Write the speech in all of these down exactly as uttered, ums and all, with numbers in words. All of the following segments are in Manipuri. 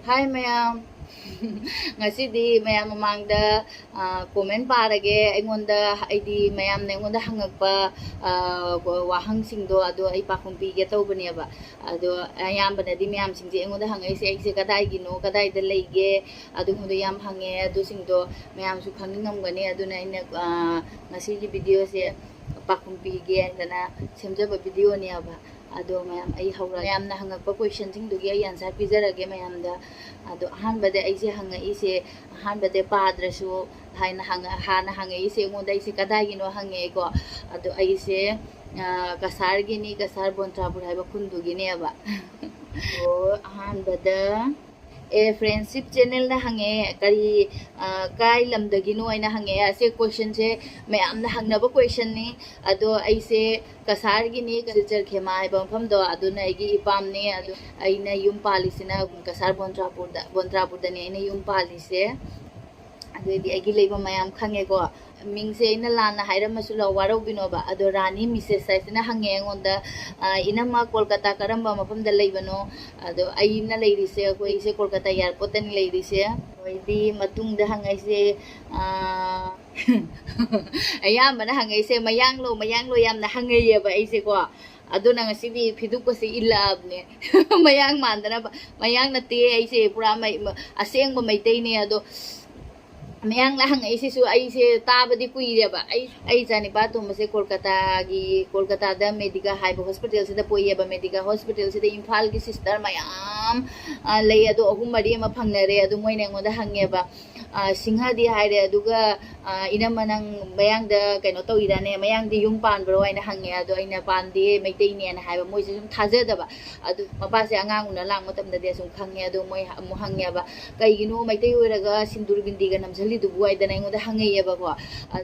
ꯍꯥꯏ ꯃꯌꯥꯝ, ꯉꯁꯤꯗꯤ ꯃꯌꯥꯝ ꯃꯃꯥꯡꯗ ꯀꯣꯃꯦꯟ ꯄꯥꯔꯒꯦ꯫ ꯑꯩꯉꯣꯟꯗ, ꯑꯩꯗꯤ ꯃꯌꯥꯝꯅ ꯑꯩꯉꯣꯟꯗ ꯍꯪꯉꯛꯄ ꯋꯥꯍꯪꯁꯤꯡꯗꯣ ꯑꯗꯣ ꯑꯩ ꯄꯥꯎꯈꯨꯝ ꯄꯤꯒꯦ ꯇꯧꯕꯅꯦꯕ꯫ ꯑꯗꯣ ꯑꯌꯥꯝꯕꯅꯗꯤ ꯃꯌꯥꯝꯁꯤꯡꯁꯦ ꯑꯩꯉꯣꯟꯗ ꯍꯪꯉꯛꯏꯁꯦ, ꯑꯩꯁꯦ ꯀꯗꯥꯏꯒꯤꯅꯣ, ꯀꯗꯥꯏꯗ ꯂꯩꯒꯦ, ꯑꯗꯨꯒꯨꯝꯕꯗꯣ ꯌꯥꯝ ꯍꯪꯉꯦ꯫ ꯑꯗꯨꯁꯤꯡꯗꯣ ꯃꯌꯥꯝꯁꯨ ꯈꯪꯅꯤꯡꯉꯝꯒꯅꯤ꯫ ꯑꯗꯨꯅ ꯑꯩꯅ ꯉꯁꯤꯒꯤ ꯚꯤꯗꯤꯑꯣꯁꯦ ꯄꯥꯎꯈꯨꯝ ꯄꯤꯒꯦ ꯍꯥꯏꯗꯅ ꯁꯦꯝꯖꯕ ꯚꯤꯗꯤꯑꯣꯅꯦꯕ꯫ ꯑꯗꯣ ꯃꯌꯥꯝ, ꯑꯩ ꯍꯧꯔ-, ꯃꯌꯥꯝꯅ ꯍꯪꯉꯛꯄ ꯀꯣꯏꯁꯟꯁꯤꯡꯗꯨꯒꯤ ꯑꯩ ꯑꯟꯁꯔ ꯄꯤꯖꯔꯒꯦ ꯃꯌꯥꯝꯗ꯫ ꯑꯗꯣ ꯑꯍꯥꯟꯕꯗ ꯑꯩꯁꯦ ꯍꯪꯉꯛꯏꯁꯦ, ꯑꯍꯥꯟꯕꯗ ꯄꯥꯗ꯭ꯔꯁꯨ ꯍꯥꯏꯅ ꯍꯪꯉ-, ꯍꯥꯟꯅ ꯍꯪꯉꯛꯏꯁꯦ ꯑꯩꯉꯣꯟꯗ, ꯑꯩꯁꯦ ꯀꯗꯥꯏꯒꯤꯅꯣ ꯍꯪꯉꯛꯑꯦꯀꯣ꯫ ꯑꯗꯣ ꯑꯩꯁꯦ ꯀꯁꯥꯔꯒꯤꯅꯤ, ꯀꯁꯥꯔ ꯕꯣꯟꯇ꯭ꯔꯥꯄꯨꯔ ꯍꯥꯏꯕ ꯈꯨꯟꯗꯨꯒꯤꯅꯦꯕ꯫ ꯑꯣ, ꯑꯍꯥꯟꯕꯗ ꯑꯦ, ꯐ꯭ꯔꯦꯟꯁꯤꯞ ꯆꯦꯅꯦꯜꯅ ꯍꯪꯉꯛꯑꯦ, ꯀꯔꯤ, ꯀꯥꯏ ꯂꯝꯗꯒꯤꯅꯣ ꯍꯥꯏꯅ ꯍꯪꯉꯛꯑꯦ꯫ ꯑꯁꯤ ꯀꯣꯏꯁꯟꯁꯦ ꯃꯌꯥꯝꯅ ꯍꯪꯅꯕ ꯀꯣꯏꯁꯟꯅꯤ꯫ ꯑꯗꯣ ꯑꯩꯁꯦ ꯀꯁꯥꯔꯒꯤꯅꯤ, ꯁꯤꯜꯆꯔ ꯈꯦꯃꯥ ꯍꯥꯏꯕ ꯃꯐꯝꯗꯣ, ꯑꯗꯨꯅ ꯑꯩꯒꯤ ꯏꯄꯥꯝꯅꯦ꯫ ꯑꯗꯣ ꯑꯩꯅ ꯌꯨꯝ ꯄꯥꯜꯂꯤꯁꯤꯅ ꯀꯁꯥꯔ ꯕꯣꯟꯇ꯭ꯔꯥꯄꯨꯔꯗ, ꯕꯣꯟꯇ꯭ꯔꯥꯄꯨꯔꯗꯅꯦ ꯑꯩꯅ ꯌꯨꯝ ꯄꯥꯜꯂꯤꯁꯦ꯫ ꯑꯗꯨꯑꯣꯏꯗꯤ ꯑꯩꯒꯤ ꯂꯩꯐꯝ ꯃꯌꯥꯝ ꯈꯪꯉꯦꯀꯣ꯫ ꯃꯤꯡꯁꯦ ꯑꯩꯅ ꯂꯥꯟꯅ ꯍꯥꯏꯔꯝꯃꯁꯨ ꯂꯧ-, ꯋꯥꯔꯧꯕꯤꯅꯣꯕ꯫ ꯑꯗꯣ ꯔꯥꯅꯤ ꯃꯤꯁꯦꯁ ꯍꯥꯏꯁꯤꯅ ꯍꯪꯉꯦ ꯑꯩꯉꯣꯟꯗ, "ꯏꯅꯝꯃ, ꯀꯣꯜꯀꯇꯥ ꯀꯔꯝꯕ ꯃꯐꯝꯗ ꯂꯩꯕꯅꯣ?" ꯑꯗꯣ ꯑꯩꯅ ꯂꯩꯔꯤꯁꯦ, ꯑꯩꯈꯣꯏꯁꯦ ꯀꯣꯜꯀꯇꯥ ꯑꯦꯌꯥꯔꯄꯣꯔꯠꯇꯅꯤ ꯂꯩꯔꯤꯁꯦ꯫ ꯑꯗꯩꯗꯤ ꯃꯇꯨꯡꯗ ꯍꯪꯉꯛꯏꯁꯦ, ꯑꯌꯥꯝꯕꯅ ꯍꯪꯉꯛꯏꯁꯦ, "ꯃꯌꯥꯡꯂꯣ, ꯃꯌꯥꯡꯂꯣ?" ꯌꯥꯝꯅ ꯍꯪꯉꯛꯏꯑꯕ ꯑꯩꯁꯦꯀꯣ꯫ ꯑꯗꯨꯅ ꯉꯁꯤꯗꯤ ꯐꯤꯗꯨꯛꯄꯁꯦ ꯏꯜꯂꯛꯑꯕꯅꯦ꯫ ꯃꯌꯥꯡ ꯃꯥꯟꯗꯅꯕ꯫ ꯃꯌꯥꯡ ꯅꯠꯇꯦ, ꯑꯩꯁꯦ ꯄꯨꯔꯥ ꯃꯩ-, ꯃ-, ꯑꯁꯦꯡꯕ ꯃꯩꯇꯩꯅꯦ꯫ ꯑꯗꯣ ꯃꯌꯥꯡꯅ ꯍꯪꯉꯛꯏꯁꯤꯁꯨ ꯑꯩꯁꯦ ꯇꯥꯕꯗꯤ ꯀꯨꯏꯔꯦꯕ꯫ ꯑꯩ, ꯑꯩ ꯏꯆꯥꯅꯤꯄꯥ ꯑꯇꯣꯝꯕꯁꯦ ꯀꯣꯜꯀꯇꯥꯒꯤ, ꯀꯣꯜꯀꯇꯥꯗ ꯃꯦꯗꯤꯀꯥ ꯍꯥꯏꯕ ꯍꯣꯁꯄꯤꯇꯥꯜꯁꯤꯗ ꯄꯣꯛꯏꯑꯕ꯫ ꯃꯦꯗꯤꯀꯥ ꯍꯣꯁꯄꯤꯇꯥꯜꯁꯤꯗ ꯏꯝꯐꯥꯜꯒꯤ ꯁꯤꯁꯇꯔ ꯃꯌꯥꯝ, ꯑ, ꯂꯩ꯫ ꯑꯗꯣ ꯑꯍꯨꯝ ꯃꯔꯤ ꯑꯃ ꯐꯪꯅꯔꯦ꯫ ꯑꯗꯨ ꯃꯣꯏꯅ ꯑꯩꯉꯣꯟꯗ ꯍꯪꯉꯦꯕ, ꯑ, ꯁꯤꯡꯍꯗꯤ ꯍꯥꯏꯔꯦ, ꯑꯗꯨꯒ, ꯑ, "ꯏꯅꯝꯃ, ꯅꯪ ꯃꯌꯥꯡꯗ ꯀꯩꯅꯣ ꯇꯧꯏꯔꯅꯦ, ꯃꯌꯥꯡꯗꯤ ꯌꯨꯝ ꯄꯥꯟꯕ꯭ꯔꯣ?" ꯍꯥꯏꯅ ꯍꯪꯉꯦ꯫ ꯑꯗꯣ ꯑꯩꯅ, "ꯄꯥꯟꯗꯦ, ꯃꯩꯇꯩꯅꯦꯅ" ꯍꯥꯏꯕ꯫ ꯃꯣꯏꯁꯦ ꯁꯨꯝ ꯊꯥꯖꯗꯕ꯫ ꯑꯗꯨ ꯃꯄꯥꯁꯦ ꯑꯉꯥꯡ ꯎꯅ ꯂꯥꯛ ꯃꯇꯝꯗꯗꯤ ꯑꯁꯨꯝ ꯈꯪꯉꯦ꯫ ꯑꯗꯣ ꯃꯣꯏ ꯑꯃꯨꯛ ꯍꯪꯉꯦꯕ, "ꯀꯩꯒꯤꯅꯣ ꯃꯩꯇꯩ ꯑꯣꯏꯔꯒ ꯁꯤꯟꯗꯨꯔ ꯕꯤꯟꯗꯤꯒ ꯅꯝꯁꯤꯜꯂꯤꯗꯨꯕꯨ?" ꯍꯥꯏꯗꯅ ꯑꯩꯉꯣꯟꯗ ꯍꯪꯉꯛꯑꯦꯕꯀꯣ꯫ ꯑ,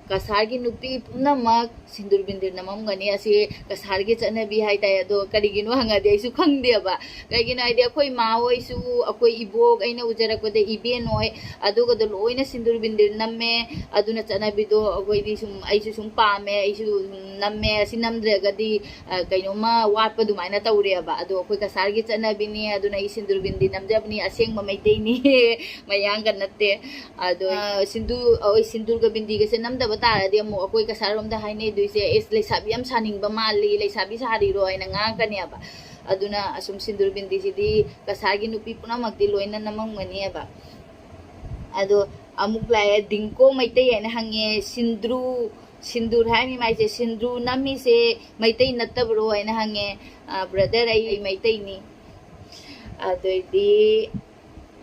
ꯀꯁꯥꯔꯒꯤ ꯅꯨꯄꯤ ꯄꯨꯝꯅꯃꯛ ꯁꯤꯟꯗꯨꯔ ꯕꯤꯟꯗꯤꯔ ꯅꯝꯃꯝꯒꯅꯤ꯫ ꯑꯁꯤ ꯀꯁꯥꯔꯒꯤ ꯆꯠꯅꯕꯤ ꯍꯥꯏꯇꯥꯔꯦ꯫ ꯑꯗꯣ ꯀꯔꯤꯒꯤꯅꯣ ꯍꯪꯉꯗꯤ ꯑꯩꯁꯨ ꯈꯪꯗꯦꯕ꯫ ꯀꯩꯒꯤꯅꯣ ꯍꯥꯏꯗꯤ ꯑꯩꯈꯣꯏ ꯏꯃꯥ ꯍꯣꯏꯁꯨ, ꯑꯩꯈꯣꯏ ꯏꯕꯣꯛ, ꯑꯩꯅ ꯎꯖꯔꯛꯄꯗ ꯏꯕꯦꯟ ꯍꯣꯏ, ꯑꯗꯨꯒꯗꯣ ꯂꯣꯏꯅ ꯁꯤꯟꯗꯨꯔ ꯕꯤꯟꯗꯤꯔ ꯅꯝꯃꯦ꯫ ꯑꯗꯨ ꯆꯠꯅꯕꯤꯗꯣ ꯑꯩꯈꯣꯏꯗꯤ ꯁꯨꯝ, ꯑꯩꯁꯨ ꯁꯨꯝ ꯄꯥꯝꯃꯦ, ꯑꯩꯁꯨ ꯁꯨꯝ ꯅꯝꯃꯦ꯫ ꯑꯁꯤ ꯅꯝꯗ꯭ꯔꯒꯗꯤ, ꯑ, ꯀꯩꯅꯣꯝꯃ ꯋꯥꯠꯄ ꯑꯗꯨꯃꯥꯏꯅ ꯇꯧꯔꯦꯕ꯫ ꯑꯗꯣ ꯑꯩꯈꯣꯏ ꯀꯁꯥꯔꯒꯤ ꯆꯠꯅꯕꯤꯅꯤ, ꯑꯗꯨꯅ ꯑꯩ ꯁꯤꯟꯗꯨꯔ ꯕꯤꯟꯗꯤ ꯅꯝꯖꯕꯅꯤ, ꯑꯁꯦꯡꯕ ꯃꯩꯇꯩꯅꯤ, ꯃꯌꯥꯡꯒ ꯅꯠꯇꯦ꯫ ꯑꯗꯣ, ꯑ, ꯁꯤꯟꯗꯨ-, ꯑ, ꯁꯤꯟꯗꯨꯔꯒ ꯕꯤꯟꯗꯤꯒꯁꯦ ꯅꯝꯗꯕ ꯇꯥꯔꯗꯤ ꯑꯃꯨꯛ ꯑꯩꯈꯣꯏ ꯀꯁꯥꯔꯔꯣꯝꯗ ꯍꯥꯏꯅꯗꯣꯏꯁꯦ, "ꯑꯦꯁ, ꯂꯩꯁꯥꯕꯤ ꯌꯥꯝ ꯁꯥꯅꯤꯡꯕ ꯃꯥꯜꯂꯤ, ꯂꯩꯁꯥꯕꯤ ꯁꯥꯔꯤꯔꯣ?" ꯍꯥꯏꯅ ꯉꯥꯡꯉꯛꯀꯅꯦꯕ꯫ ꯑꯗꯨꯅ ꯑꯁꯨꯝ ꯁꯤꯟꯗꯨꯔ ꯕꯤꯟꯗꯤꯁꯤꯗꯤ ꯀꯁꯥꯔꯒꯤ ꯅꯨꯄꯤ ꯄꯨꯝꯅꯃꯛꯇꯤ ꯂꯣꯏꯅ ꯅꯝꯃꯝꯒꯅꯦꯕ꯫ ꯑꯗꯣ ꯑꯃꯨꯛ ꯂꯥꯛꯑꯦ, ꯗꯤꯡꯀꯣ ꯃꯩꯇꯩ ꯍꯥꯏꯅ ꯍꯪꯉꯦ, "ꯁꯤꯟꯗ꯭ꯔꯨ, ꯁꯤꯟꯗꯨꯔ ꯍꯥꯏꯔꯝꯃꯤ ꯃꯥꯏꯁꯦ, ꯁꯤꯟꯗ꯭ꯔꯨ ꯅꯝꯃꯤꯁꯦ ꯃꯩꯇꯩ ꯅꯠꯇꯕ꯭ꯔꯣ?" ꯍꯥꯏꯅ ꯍꯪꯉꯦ꯫ ꯑ, "ꯕ꯭ꯔꯗꯔ, ꯑꯩ ꯃꯩꯇꯩꯅꯤ"꯫ ꯑꯗꯩꯗꯤ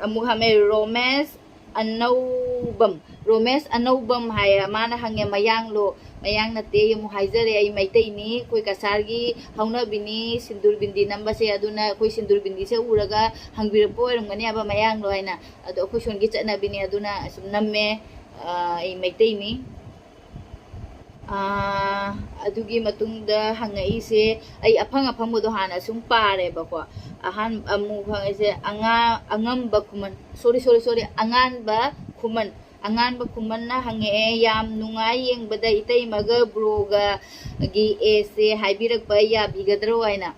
ꯑꯃꯨꯛ ꯍꯪꯉꯦ, ꯔꯣꯃꯦꯁ ꯑꯅꯧꯕꯝ, ꯔꯣꯃꯦꯁ ꯑꯅꯧꯕꯝ ꯍꯥꯏꯌꯦ, ꯃꯥꯅ ꯍꯪꯉꯦ, "ꯃꯌꯥꯡꯂꯣ?" "ꯃꯌꯥꯡ ꯅꯠꯇꯦ", ꯑꯩ ꯑꯃꯨꯛ ꯍꯥꯏꯖꯔꯦ, "ꯑꯩ ꯃꯩꯇꯩꯅꯤ, ꯑꯩꯈꯣꯏ ꯀꯁꯥꯔꯒꯤ ꯍꯧꯅꯕꯤꯅꯤ ꯁꯤꯟꯗꯨꯔ ꯕꯤꯟꯗꯤ ꯅꯝꯕꯁꯦ, ꯑꯗꯨꯅ ꯑꯩꯈꯣꯏ ꯁꯤꯟꯗꯨꯔ ꯕꯤꯟꯗꯤꯁꯦ ꯎꯔꯒ ꯍꯪꯕꯤꯔꯛꯄ ꯑꯣꯏꯔꯝꯒꯅꯦꯕ, ꯃꯌꯥꯡꯂꯣ ꯍꯥꯏꯅ꯫ ꯑꯗꯣ ꯑꯩꯈꯣꯏ ꯁꯣꯝꯒꯤ ꯆꯠꯅꯕꯤꯅꯦ, ꯑꯗꯨꯅ ꯑꯁꯨꯝ ꯅꯝꯃꯦ, ꯑ, ꯑꯩ ꯃꯩꯇꯩꯅꯤ"꯫ ꯑ, ꯑꯗꯨꯒꯤ ꯃꯇꯨꯡꯗ ꯍꯪꯉꯛꯏꯁꯦ, ꯑꯩ ꯑꯐꯪ ꯑꯐꯪꯕꯗꯣ ꯍꯥꯟꯅ ꯁꯨꯝ ꯄꯥꯔꯦꯕꯀꯣ꯫ ꯑꯍꯥꯟ-, ꯑꯃꯨꯛ ꯍꯪꯉꯛꯏꯁꯦ, ꯑꯉꯥ-, ꯑꯉꯝꯕ ꯈꯨꯃꯟ, sorry, sorry, sorry, ꯑꯉꯥꯟꯕ ꯈꯨꯃꯟ, ꯑꯉꯥꯟꯕ ꯈꯨꯃꯟꯅ ꯍꯪꯉꯛꯑꯦ, "ꯌꯥꯝ ꯅꯨꯡꯉꯥꯏ ꯌꯦꯡꯕꯗ, ꯏꯇꯩꯃꯒ ꯕ꯭ꯔꯣꯒꯒꯤ ꯑꯦꯖꯁꯦ ꯍꯥꯏꯕꯤꯔꯛꯄ ꯌꯥꯕꯤꯒꯗ꯭ꯔꯣ?" ꯍꯥꯏꯅ꯫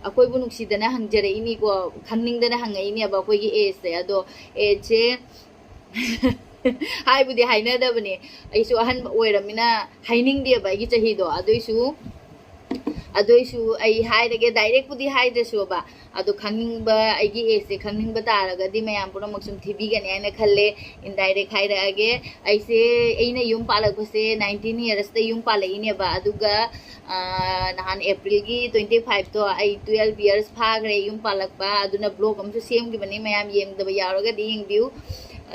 ꯑꯩꯈꯣꯏꯕꯨ ꯅꯨꯡꯁꯤꯗꯅ ꯍꯪꯖꯔꯛꯏꯅꯤꯀꯣ, ꯈꯪꯅꯤꯡꯗꯅ ꯍꯪꯉꯛꯏꯅꯦꯕ ꯑꯩꯈꯣꯏꯒꯤ ꯑꯦꯖꯁꯦ꯫ ꯑꯗꯣ ꯑꯦꯖꯁꯦ ꯍꯥꯏꯕꯨꯗꯤ ꯍꯥꯏꯅꯗꯕꯅꯦ, ꯑꯩꯁꯨ ꯑꯍꯟ ꯑꯣꯏꯔꯃꯤꯅ ꯍꯥꯏꯅꯤꯡꯗꯦꯕ ꯑꯩꯒꯤ ꯆꯍꯤꯗꯣ꯫ ꯑꯗꯨꯏꯁꯨ, ꯑꯗꯨꯏꯁꯨ ꯑꯩ ꯍꯥꯏꯔꯒꯦ, ꯗꯥꯏꯔꯦꯛꯄꯨꯗꯤ ꯍꯥꯏꯗ꯭ꯔꯁꯨꯕ꯫ ꯑꯗꯣ ꯈꯪꯅꯤꯡꯕ, ꯑꯩꯒꯤ ꯑꯦꯖꯁꯦ ꯈꯪꯅꯤꯡꯕ ꯇꯥꯔꯒꯗꯤ ꯃꯌꯥꯝ ꯄꯨꯝꯅꯃꯛ ꯁꯨꯝ ꯊꯤꯕꯤꯒꯅꯤ ꯍꯥꯏꯅ ꯈꯜꯂꯦ꯫ ꯏꯟꯗꯥꯏꯔꯦꯛ ꯍꯥꯏꯔꯛꯑꯒꯦ, ꯑꯩꯁꯦ, ꯑꯩꯅ ꯌꯨꯝ ꯄꯥꯜꯂꯛꯄꯁꯦ nineteen yearsꯇ ꯌꯨꯝ ꯄꯥꯜꯂꯛꯏꯅꯦꯕ꯫ ꯑꯗꯨꯒ, ꯑ, ꯅꯍꯥꯟ ꯑꯦꯄ꯭ꯔꯤꯜꯒꯤ twenty fiveꯇꯣ ꯑꯩ twelve years ꯐꯥꯈ꯭ꯔꯦ ꯌꯨꯝ ꯄꯥꯜꯂꯛꯄ꯫ ꯑꯗꯨꯅ vlog ꯑꯃꯁꯨ ꯁꯦꯝꯈꯤꯕꯅꯤ, ꯃꯌꯥꯝ ꯌꯦꯡꯗꯕ ꯌꯥꯎꯔꯒꯗꯤ ꯌꯦꯡꯕꯤꯌꯨ꯫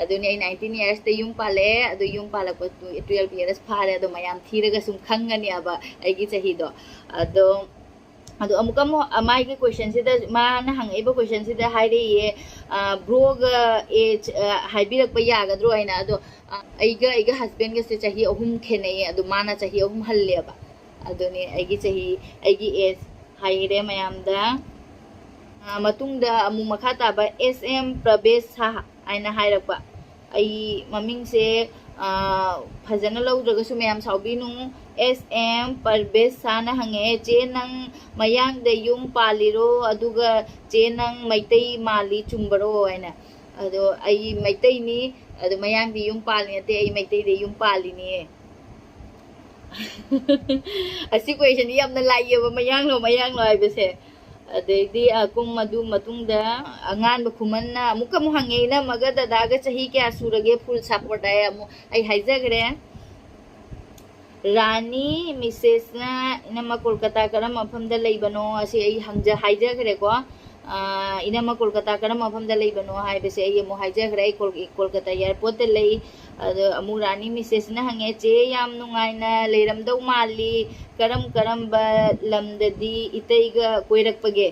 ꯑꯗꯨꯅꯤ, ꯑꯩ nineteen yearsꯇ ꯌꯨꯝ ꯄꯥꯜꯂꯛꯑꯦ꯫ ꯑꯗꯨ ꯌꯨꯝ ꯄꯥꯜꯂꯛꯄ twelve years ꯐꯥꯔꯦ꯫ ꯑꯗꯣ ꯃꯌꯥꯝ ꯊꯤꯔꯒ ꯁꯨꯝ ꯈꯪꯒꯅꯦꯕ ꯑꯩꯒꯤ ꯆꯍꯤꯗꯣ꯫ ꯑꯗꯣ, ꯑꯗꯣ ꯑꯃꯨꯛꯀ ꯑꯃꯨꯛ ꯃꯥꯒꯤ questionꯁꯤꯗ, ꯃꯥꯅ ꯍꯪꯉꯛꯏꯕ questionꯁꯤꯗ ꯍꯥꯏꯔꯛꯏꯌꯦ, ꯑ, "ꯕ꯭ꯔꯣꯒ ꯑꯦꯖ, ꯑ, ꯍꯥꯏꯕꯤꯔꯛꯄ ꯌꯥꯒꯗ꯭ꯔꯣ?" ꯍꯥꯏꯅ꯫ ꯑꯗꯣ, ꯑ, ꯑꯩꯒ ꯑꯩꯒ ꯍꯁꯕꯦꯟꯒꯁꯦ ꯆꯍꯤ ꯑꯍꯨꯝ ꯈꯦꯠꯅꯩꯌꯦ꯫ ꯑꯗꯣ ꯃꯥꯅ ꯆꯍꯤ ꯑꯍꯨꯝ ꯍꯜꯂꯦꯕ꯫ ꯑꯗꯨꯅꯤ ꯑꯩꯒꯤ ꯆꯍꯤ, ꯑꯩꯒꯤ ꯑꯦꯖ ꯍꯥꯏꯔꯦ ꯃꯌꯥꯝꯗ꯫ ꯑ, ꯃꯇꯨꯡꯗ ꯑꯃꯨꯛ ꯃꯈꯥ ꯇꯥꯕ ꯑꯦꯁ ꯑꯦꯝ ꯄ꯭ꯔꯕꯦꯁ ꯁꯥꯍ ꯍꯥꯏꯅ ꯍꯥꯏꯔꯛꯄ꯫ ꯑꯩ ꯃꯃꯤꯡꯁꯦ, ꯐꯖꯅ ꯂꯧꯗ꯭ꯔꯒꯁꯨ ꯃꯌꯥꯝ ꯁꯥꯎꯕꯤꯅꯨ꯫ ꯑꯦꯁ ꯑꯦꯝ ꯄꯔꯕꯦꯁ ꯁꯥꯅ ꯍꯪꯉꯛꯑꯦ, "ꯆꯦ, ꯅꯪ ꯃꯌꯥꯡꯗ ꯌꯨꯝ ꯄꯥꯜꯂꯤꯔꯣ? ꯑꯗꯨꯒ ꯆꯦ, ꯅꯪ ꯃꯩꯇꯩ ꯃꯥꯜꯂꯤ, ꯆꯨꯝꯕꯔꯣ?" ꯍꯥꯏꯅ꯫ ꯑꯗꯣ ꯑꯩ ꯃꯩꯇꯩꯅꯤ, ꯑꯗꯣ ꯃꯌꯥꯡꯗꯤ ꯌꯨꯝ ꯄꯥꯜꯂꯤ ꯅꯠꯇꯦ, ꯑꯩ ꯃꯩꯇꯩꯗ ꯌꯨꯝ ꯄꯥꯜꯂꯤꯅꯦ꯫ ꯑꯁꯤ question ꯗꯤ ꯌꯥꯝꯅ ꯂꯥꯏꯌꯦꯕ, ꯃꯌꯥꯡꯂꯣ ꯃꯌꯥꯡꯂꯣ ꯍꯥꯏꯕꯁꯦ꯫ ꯑꯗꯩꯗꯤ ꯑ, ꯀꯨꯝ ꯑꯗꯨ ꯃꯇꯨꯡꯗ ꯑꯉꯥꯟꯕ ꯈꯨꯃꯟꯅ ꯑꯃꯨꯛꯀ ꯑꯃꯨꯛ ꯍꯪꯉꯦ, "ꯏꯅꯝꯃꯒ ꯗꯗꯥꯒ ꯆꯍꯤ ꯀꯌꯥ ꯁꯨꯔꯒꯦ?" Full support ꯍꯥꯏ꯫ ꯑꯃꯨꯛ ꯑꯩ ꯍꯥꯏꯖꯈ꯭ꯔꯦ꯫ ꯔꯥꯅꯤ ꯃꯤꯁꯦꯁꯅ, "ꯏꯅꯝꯃ ꯀꯣꯜꯀꯇꯥ ꯀꯔꯝꯕ ꯃꯐꯝꯗ ꯂꯩꯕꯅꯣ?" ꯑꯁꯤ ꯑꯩ ꯍꯪꯖ-, ꯍꯥꯏꯖꯈ꯭ꯔꯦꯀꯣ꯫ ꯑ, "ꯏꯅꯝꯃ ꯀꯣꯜꯀꯇꯥ ꯀꯔꯝꯕ ꯃꯐꯝꯗ ꯂꯩꯕꯅꯣ?" ꯍꯥꯏꯕꯁꯦ ꯑꯩ ꯑꯃꯨꯛ ꯍꯥꯏꯖꯈ꯭ꯔꯦ, ꯑꯩ ꯀꯣꯜ-, ꯀꯣꯜꯀꯇꯥ airport ꯇ ꯂꯩ꯫ ꯑꯗꯣ ꯑꯃꯨꯛ ꯔꯥꯅꯤ ꯃꯤꯁꯦꯁꯅ ꯍꯪꯉꯦ, "ꯆꯦ, ꯌꯥꯝ ꯅꯨꯡꯉꯥꯏꯅ ꯂꯩꯔꯝꯗꯧ ꯃꯥꯜꯂꯤ, ꯀꯔꯝ ꯀꯔꯝꯕ ꯂꯝꯗꯗꯤ ꯏꯇꯩꯒ ꯀꯣꯏꯔꯛꯄꯒꯦ?"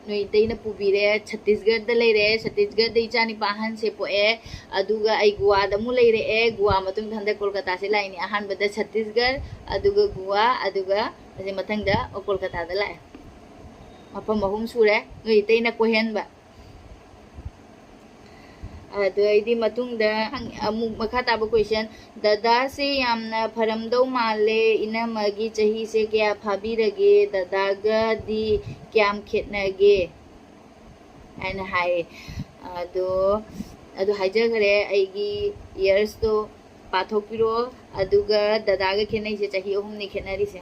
ꯅꯣꯏ ꯏꯇꯩꯅ ꯄꯨꯕꯤꯔꯦ, ꯆꯇꯤꯁꯒꯔꯗ ꯂꯩꯔꯦ, ꯆꯇꯤꯁꯒꯔꯗ ꯏꯆꯥ ꯅꯤꯄꯥ ꯑꯍꯟꯁꯦ ꯄꯣꯛꯑꯦ꯫ ꯑꯗꯨꯒ ꯑꯩ ꯒꯣꯋꯥꯗ ꯑꯃꯨꯛ ꯂꯩꯔꯛꯑꯦ, ꯒꯣꯋꯥ ꯃꯇꯨꯡꯗ ꯍꯟꯗꯛ ꯀꯣꯜꯀꯇꯥꯁꯦ ꯂꯥꯛꯏꯅꯦ꯫ ꯑꯍꯥꯟꯕꯗ ꯆꯇꯤꯁꯒꯔ, ꯑꯗꯨꯒ ꯒꯣꯋꯥ, ꯑꯗꯨꯒ ꯍꯧꯖꯤꯛ ꯃꯊꯪꯗ ꯀꯣꯜꯀꯇꯥꯗ ꯂꯥꯛꯑꯦ꯫ ꯃꯐꯝ ꯑꯍꯨꯝ ꯁꯨꯔꯦ ꯅꯣꯏ ꯏꯇꯩꯅ ꯀꯣꯏꯍꯟꯕ꯫ ꯑꯗꯨ ꯑꯩꯗꯤ ꯃꯇꯨꯡꯗ ꯍꯪ-, ꯑꯃꯨꯛ ꯃꯈꯥ ꯇꯥꯕ question, "ꯗꯗꯥꯁꯦ ꯌꯥꯝꯅ ꯐꯔꯝꯗꯧ ꯃꯥꯜꯂꯦ, ꯏꯅꯝꯃꯒꯤ ꯆꯍꯤꯁꯦ ꯀꯌꯥ ꯐꯥꯕꯤꯔꯒꯦ? ꯗꯗꯥꯒꯗꯤ ꯀꯌꯥꯝ ꯈꯦꯠꯅꯒꯦ?" ꯍꯥꯏꯅ ꯍꯥꯏꯌꯦ꯫ ꯑꯗꯣ, ꯑꯗꯨ ꯍꯥꯏꯖꯈ꯭ꯔꯦ, ꯑꯩꯒꯤ years ꯇꯣ ꯄꯥꯊꯣꯛꯄꯤꯔꯣ꯫ ꯑꯗꯨꯒ ꯗꯗꯥꯒ ꯈꯦꯠꯅꯩꯁꯦ ꯆꯍꯤ ꯑꯍꯨꯝꯅꯤ ꯈꯦꯠꯅꯔꯤꯁꯦ꯫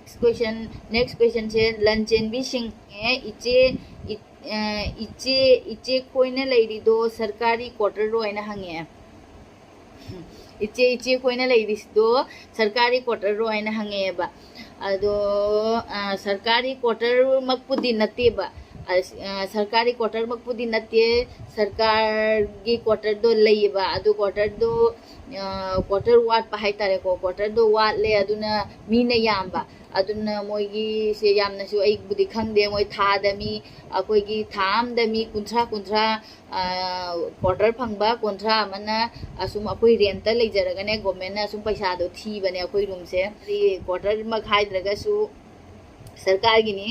Next question, next question ꯁꯦ ꯂꯟꯆꯦꯟꯕꯤ ꯁꯤꯡꯍꯦ, "ꯏꯆꯦ, ꯏ-, ꯑ, ꯏꯆꯦ, ꯏꯆꯦ ꯈꯣꯏꯅ ꯂꯩꯔꯤꯗꯣ ꯁꯔꯀꯥꯔꯤ quarter ꯔꯣ?" ꯍꯥꯏꯅ ꯍꯪꯉꯛꯑꯦ꯫ "ꯏꯆꯦ, ꯏꯆꯦ ꯈꯣꯏꯅ ꯂꯩꯔꯤꯁꯤꯗꯣ ꯁꯔꯀꯥꯔꯤ quarter ꯔꯣ?" ꯍꯥꯏꯅ ꯍꯪꯉꯛꯑꯦꯕ꯫ ꯑꯗꯣ, ꯑ, ꯁꯔꯀꯥꯔꯤ quarter ꯃꯛꯄꯨꯗꯤ ꯅꯠꯇꯦꯕ꯫ ꯑ, ꯑ, ꯁꯔꯀꯥꯔꯤ quarter ꯃꯛꯄꯨꯗꯤ ꯅꯠꯇꯦ, ꯁꯔꯀꯥꯔꯒꯤ quarter ꯗꯣ ꯂꯩꯌꯦꯕ꯫ ꯑꯗꯨ quarter ꯗꯣ, ꯑ, quarter ꯋꯥꯠꯄ ꯍꯥꯏꯇꯥꯔꯦꯀꯣ, quarter ꯗꯣ ꯋꯥꯠꯂꯦ, ꯑꯗꯨꯅ ꯃꯤꯅ ꯌꯥꯝꯕ꯫ ꯑꯗꯨꯅ ꯃꯣꯏꯒꯤꯁꯦ ꯌꯥꯝꯅꯁꯨ ꯑꯩꯕꯨꯗꯤ ꯈꯪꯗꯦ, ꯃꯣꯏ ꯊꯥꯗ ꯃꯤ, ꯑꯩꯈꯣꯏꯒꯤ ꯊꯥ ꯑꯝꯗ ꯃꯤ ꯀꯨꯟꯊ꯭ꯔꯥ, ꯀꯨꯟꯊ꯭ꯔꯥ, ꯑ, quarter ꯐꯪꯕ, ꯀꯨꯟꯊ꯭ꯔꯥ ꯑꯃꯅ ꯑꯁꯨꯝ ꯑꯩꯈꯣꯏ rent ꯇ ꯂꯩꯖꯔꯒꯅꯦ, government ꯅ ꯑꯁꯨꯝ ꯄꯩꯁꯥꯗꯣ ꯊꯤꯕꯅꯦ ꯑꯩꯈꯣꯏ room ꯁꯦ꯫ ꯍꯥꯏꯗꯤ quarter ꯃꯛ ꯍꯥꯏꯗ꯭ꯔꯒꯁꯨ ꯁꯔꯀꯥꯔꯒꯤꯅꯤ꯫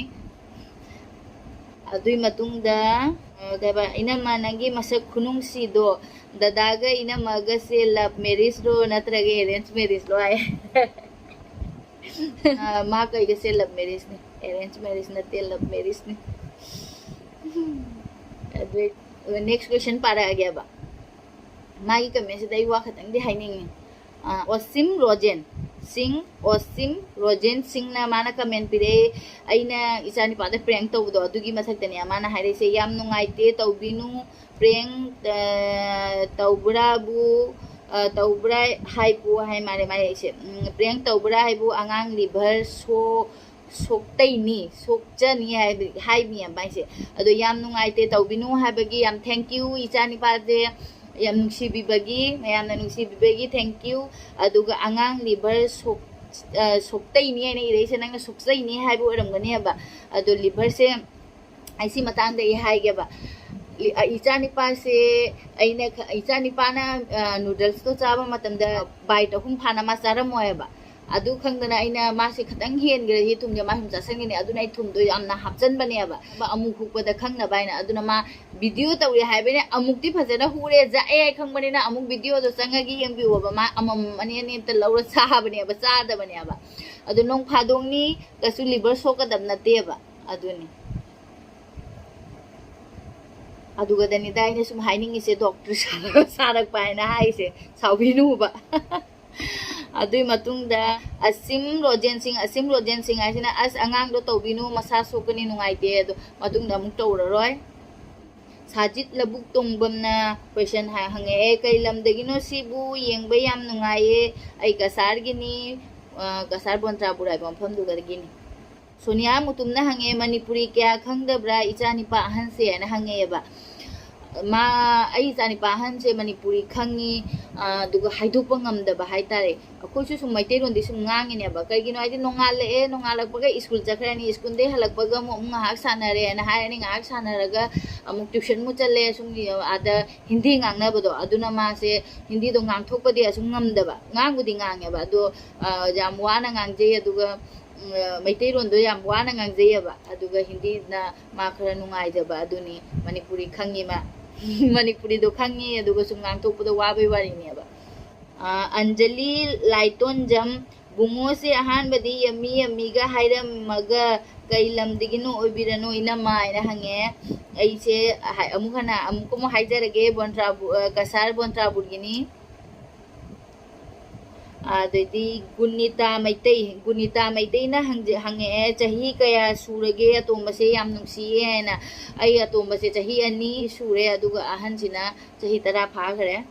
ꯑꯗꯨꯏ ꯃꯇꯨꯡꯗ, ꯑ, ꯀꯩꯕ, "ꯏꯅꯝꯃ, ꯅꯪꯒꯤ ꯃꯁꯛ ꯈꯨꯅꯨꯡꯁꯤꯗꯣ, ꯗꯗꯥꯒ ꯏꯅꯝꯃꯒꯁꯦ love marriage ꯔꯣ ꯅꯠꯇ꯭ꯔꯒ arrange marriage ꯔꯣ?" ꯍꯥꯏ꯫ ꯑ, ꯃꯥ ꯀꯩꯒꯁꯦ love marriage ꯅꯤ, arrange marriage ꯅꯠꯇꯦ, love marriage ꯅꯤ꯫ ꯑꯗꯨ next question ꯄꯥꯔꯛꯑꯒꯦꯕ꯫ ꯃꯥꯒꯤ comment ꯁꯤꯗ ꯑꯩ ꯋꯥ ꯈꯇꯪꯗꯤ ꯍꯥꯏꯅꯤꯡꯉꯤ꯫ ꯑ, ꯑꯣꯁꯤꯝ ꯔꯣꯖꯦꯟ ꯁꯤꯡ, ꯑꯣꯁꯤꯝ ꯔꯣꯖꯦꯟ ꯁꯤꯡꯅ ꯃꯥꯅ comment ꯄꯤꯔꯛꯑꯦ, "ꯑꯩꯅ ꯏꯆꯥꯅꯤꯄꯥꯗ prank ꯇꯧꯕꯗꯣ ꯑꯗꯨꯒꯤ ꯃꯊꯛꯇꯅꯦ ꯃꯥꯅ ꯍꯥꯏꯔꯛꯏꯁꯦ, ꯌꯥꯝ ꯅꯨꯡꯉꯥꯏꯇꯦ, ꯇꯧꯕꯤꯅꯨ, prank, ꯑ, ꯇꯧꯕ꯭ꯔꯥꯕꯨ, ꯑ, ꯇꯧꯕ꯭ꯔꯥ ꯍꯥꯏꯕꯨ" ꯍꯥꯏ ꯃꯥꯜꯂꯦ ꯃꯥ ꯍꯥꯏꯔꯛꯏꯁꯦ꯫ ꯎꯝ, "prank ꯇꯧꯕ꯭ꯔꯥ ꯍꯥꯏꯕꯨ ꯑꯉꯥꯡ liver ꯁꯣ-, ꯁꯣꯛꯇꯩꯅꯤ, ꯁꯣꯛꯆꯅꯤ" ꯍꯥꯏꯕ, ꯍꯥꯏꯕꯅꯦ ꯃꯥꯏꯁꯦ꯫ ꯑꯗꯣ ꯌꯥꯝ ꯅꯨꯡꯉꯥꯏꯇꯦ, ꯇꯧꯕꯤꯅꯨ ꯍꯥꯏꯕꯒꯤ ꯌꯥꯝ thank you ꯏꯆꯥꯅꯤꯄꯥꯁꯦ꯫ ꯌꯥꯝ ꯅꯨꯡꯁꯤꯕꯤꯕꯒꯤ, ꯃꯌꯥꯝꯅ ꯅꯨꯡꯁꯤꯕꯤꯕꯒꯤ thank you꯫ ꯑꯗꯨꯒ ꯑꯉꯥꯡ liver ꯁꯣꯛ-, ꯑ, ꯁꯣꯛꯇꯩꯅꯤ ꯍꯥꯏꯅ ꯏꯔꯛꯏꯁꯦ, ꯅꯪꯅ ꯁꯣꯛꯆꯩꯅꯤ ꯍꯥꯏꯕ ꯑꯣꯏꯔꯝꯒꯅꯦꯕ꯫ ꯑꯗꯣ liver ꯁꯦ ꯑꯩ ꯁꯤ ꯃꯇꯥꯡꯗ ꯑꯩ ꯍꯥꯏꯒꯦꯕ꯫ ꯂꯤ-, ꯑ, ꯏꯆꯥꯅꯤꯄꯥꯁꯦ ꯑꯩꯅ ꯈ-, ꯏꯆꯥꯅꯤꯄꯥꯅ, ꯑ, noodles ꯇꯣ ꯆꯥꯕ ꯃꯇꯝꯗ bite ꯑꯍꯨꯝ ꯐꯥꯅ ꯃꯥ ꯆꯥꯔꯝꯃꯣꯏꯕ꯫ ꯑꯗꯨ ꯈꯪꯗꯅ ꯑꯩꯅ ꯃꯥꯁꯦ ꯈꯤꯇꯪ ꯍꯦꯟꯈ꯭ꯔꯗꯤ ꯊꯨꯝꯁꯦ ꯃꯥ ꯁꯨꯝ ꯆꯥꯁꯟꯒꯅꯤ, ꯑꯗꯨꯅ ꯑꯩ ꯊꯨꯝꯗꯣ ꯌꯥꯝꯅ ꯍꯥꯞꯆꯟꯕꯅꯦꯕ, ꯑꯃꯨꯛ ꯍꯨꯛꯄꯗ ꯈꯪꯅꯕ ꯍꯥꯏꯅ꯫ ꯑꯗꯨꯅ ꯃꯥ video ꯇꯧꯔꯦ ꯍꯥꯏꯕꯅꯤꯅ ꯑꯃꯨꯛꯇꯤ ꯐꯖꯅ ꯍꯨꯔꯦ, ꯖꯥꯛꯑꯦ ꯈꯪꯕꯅꯤꯅ ꯑꯃꯨꯛ video ꯗꯣ ꯆꯪꯉꯒ ꯌꯦꯡꯕꯤꯌꯣꯕ꯫ ꯃꯥ ꯑꯃꯃꯝ ꯑꯅꯤ ꯑꯅꯤ ꯑꯝꯇ ꯂꯧꯔ ꯆꯥꯕꯅꯦꯕ, ꯆꯥꯗꯕꯅꯦꯕ꯫ ꯑꯗꯨ ꯅꯣꯡ ꯐꯥꯗꯣꯛꯅꯤ, ꯀꯩꯁꯨ liver ꯁꯣꯛꯀꯗꯕ ꯅꯠꯇꯦꯕ꯫ ꯑꯗꯨꯅꯤ꯫ ꯑꯗꯨꯒꯗꯅꯤꯗ ꯑꯩꯅ ꯁꯨꯝ ꯍꯥꯏꯅꯤꯡꯉꯤꯁꯦ, doctor ꯁꯥꯔꯛꯄ ꯍꯥꯏꯅ ꯍꯥꯏꯁꯦ, ꯁꯥꯎꯕꯤꯅꯨꯕ꯫ ꯑꯗꯨꯏ ꯃꯇꯨꯡꯗ ꯑꯁꯤꯝ ꯔꯣꯖꯦꯟ ꯁꯤꯡ, ꯑꯁꯤꯝ ꯔꯣꯖꯦꯟ ꯁꯤꯡ ꯍꯥꯏꯁꯤꯅ, "ꯑꯁ, ꯑꯉꯥꯡꯗꯣ ꯇꯧꯕꯤꯅꯨ, ꯃꯁꯥ ꯁꯣꯛꯀꯅꯤ, ꯅꯨꯡꯉꯥꯏꯇꯦ, ꯑꯗꯣ ꯃꯇꯨꯡꯗ ꯑꯃꯨꯛ ꯇꯧꯔꯔꯣꯏ"꯫ ꯁꯥꯖꯤꯠ ꯂꯧꯕꯨꯛ ꯇꯣꯡꯕꯝꯅ question ꯍꯥ-, ꯍꯪꯉꯛꯑꯦ, "ꯀꯩ ꯂꯝꯗꯒꯤꯅꯣ ꯁꯤꯕꯨ? ꯌꯦꯡꯕ ꯌꯥꯝ ꯅꯨꯡꯉꯥꯏꯌꯦ꯫ ꯑꯩ ꯀꯁꯥꯔꯒꯤꯅꯤ, ꯑ, ꯀꯁꯥꯔ ꯕꯣꯟꯇ꯭ꯔꯥꯄꯨꯔ ꯍꯥꯏꯕ ꯃꯐꯝꯗꯨꯗꯒꯤꯅꯤ"꯫ ꯁꯣꯅꯤꯌꯥ ꯃꯨꯇꯨꯝꯅ ꯍꯪꯉꯦ, "ꯃꯅꯤꯄꯨꯔꯤ ꯀꯌꯥ ꯈꯪꯗꯕ꯭ꯔꯥ ꯏꯆꯥꯅꯤꯄꯥ ꯑꯍꯟꯁꯦ?" ꯍꯥꯏꯅ ꯍꯪꯉꯛꯑꯦꯕ꯫ ꯃꯥ, ꯑꯩ ꯏꯆꯥꯅꯤꯄꯥ ꯑꯍꯟꯁꯦ ꯃꯅꯤꯄꯨꯔꯤ ꯈꯪꯉꯤ, ꯑ, ꯑꯗꯨꯒ ꯍꯥꯏꯗꯣꯛꯄ ꯉꯝꯗꯕ ꯍꯥꯏꯇꯥꯔꯦ꯫ ꯑꯩꯈꯣꯏꯁꯨ ꯁꯨꯝ ꯃꯩꯇꯩꯂꯣꯟꯗꯤ ꯁꯨꯝ ꯉꯥꯡꯉꯤꯅꯦꯕ꯫ ꯀꯩꯒꯤꯅꯣ ꯍꯥꯏꯗꯤ ꯅꯣꯡꯉꯥꯜꯂꯛꯑꯦ, ꯅꯣꯡꯉꯥꯜꯂꯛꯄꯒ ꯁ꯭ꯀꯨꯜ ꯆꯠꯈ꯭ꯔꯅꯤ, ꯁ꯭ꯀꯨꯜꯗꯩ ꯍꯜꯂꯛꯄꯒ ꯑꯃꯨꯛ, ꯑꯃꯨꯛ ꯉꯥꯏꯍꯥꯛ ꯁꯥꯟꯅꯔꯦꯅ ꯍꯥꯏꯔꯅꯤ, ꯉꯥꯏꯍꯥꯛ ꯁꯥꯟꯅꯔꯒ ꯑꯃꯨꯛ tuition ꯃꯨꯛ ꯆꯠꯂꯦ, ꯁꯨꯝ ꯑꯥꯗ ꯍꯤꯟꯗꯤ ꯉꯥꯡꯅꯕꯗꯣ, ꯑꯗꯨꯅ ꯃꯥꯁꯦ ꯍꯤꯟꯗꯤꯗꯣ ꯉꯥꯡꯊꯣꯛꯄꯗꯤ ꯑꯁꯨꯝ ꯉꯝꯗꯕ꯫ ꯉꯥꯡꯕꯨꯗꯤ ꯉꯥꯡꯉꯦꯕ, ꯑꯗꯣ, ꯑ, ꯌꯥꯝ ꯋꯥꯅ ꯉꯥꯡꯖꯩ꯫ ꯑꯗꯨꯒ ꯎꯝ, ꯃꯩꯇꯩꯔꯣꯟꯗꯣ ꯌꯥꯝ ꯋꯥꯅ ꯉꯥꯡꯖꯩꯌꯦꯕ, ꯑꯗꯨꯒ ꯍꯤꯟꯗꯤꯅ ꯃꯥ ꯈꯔ ꯅꯨꯡꯉꯥꯏꯖꯕ, ꯑꯗꯨꯅꯤ꯫ ꯃꯅꯤꯄꯨꯔꯤ ꯈꯪꯉꯤ ꯃꯥ꯫ ꯃꯅꯤꯄꯨꯔꯤꯗꯣ ꯈꯪꯉꯤ, ꯑꯗꯨꯒ ꯁꯨꯝ ꯉꯥꯡꯊꯣꯛꯄꯗ ꯋꯥꯕꯩ ꯋꯥꯔꯤꯅꯦꯕ꯫ ꯑ, ꯑꯟꯖꯂꯤ ꯂꯥꯏꯇꯣꯟꯖꯝ, "ꯕꯨꯡꯉꯣꯁꯦ ꯑꯍꯥꯟꯕꯗꯤ ꯌꯝꯃꯤ ꯌꯝꯃꯤꯒ ꯍꯥꯏꯔꯝꯃꯒ ꯀꯩ ꯂꯝꯗꯒꯤꯅꯣ ꯑꯣꯏꯕꯤꯔꯅꯣ ꯏꯅꯝꯃ?" ꯍꯥꯏꯅ ꯍꯪꯉꯦ꯫ ꯑꯩꯁꯦ ꯍꯥꯏ-, ꯑꯃꯨꯛ ꯍꯟꯅ ꯑꯃꯨꯛꯀ ꯑꯃꯨꯛ ꯍꯥꯏꯖꯔꯒꯦ, ꯕꯣꯟꯇ꯭ꯔꯥꯕꯨ-, ꯑ, ꯀꯁꯥꯔ ꯕꯣꯟꯇ꯭ꯔꯥꯕꯨꯔꯒꯤꯅꯤ꯫ ꯑꯗꯩꯗꯤ ꯒꯨꯅꯤꯇꯥ ꯃꯩꯇꯩ, ꯒꯨꯅꯤꯇꯥ ꯃꯩꯇꯩꯅ ꯍꯪꯖ-, ꯍꯪꯉꯛꯑꯦ, "ꯆꯍꯤ ꯀꯌꯥ ꯁꯨꯔꯒꯦ ꯑꯇꯣꯝꯕꯁꯦ ꯌꯥꯝ ꯅꯨꯡꯁꯤꯌꯦ?" ꯍꯥꯏꯅ꯫ ꯑꯩ ꯑꯇꯣꯝꯕꯁꯦ ꯆꯍꯤ ꯑꯅꯤ ꯁꯨꯔꯦ, ꯑꯗꯨꯒ ꯑꯍꯟꯁꯤꯅ ꯆꯍꯤ ꯇꯔꯥ ꯐꯥꯈ꯭ꯔꯦ꯫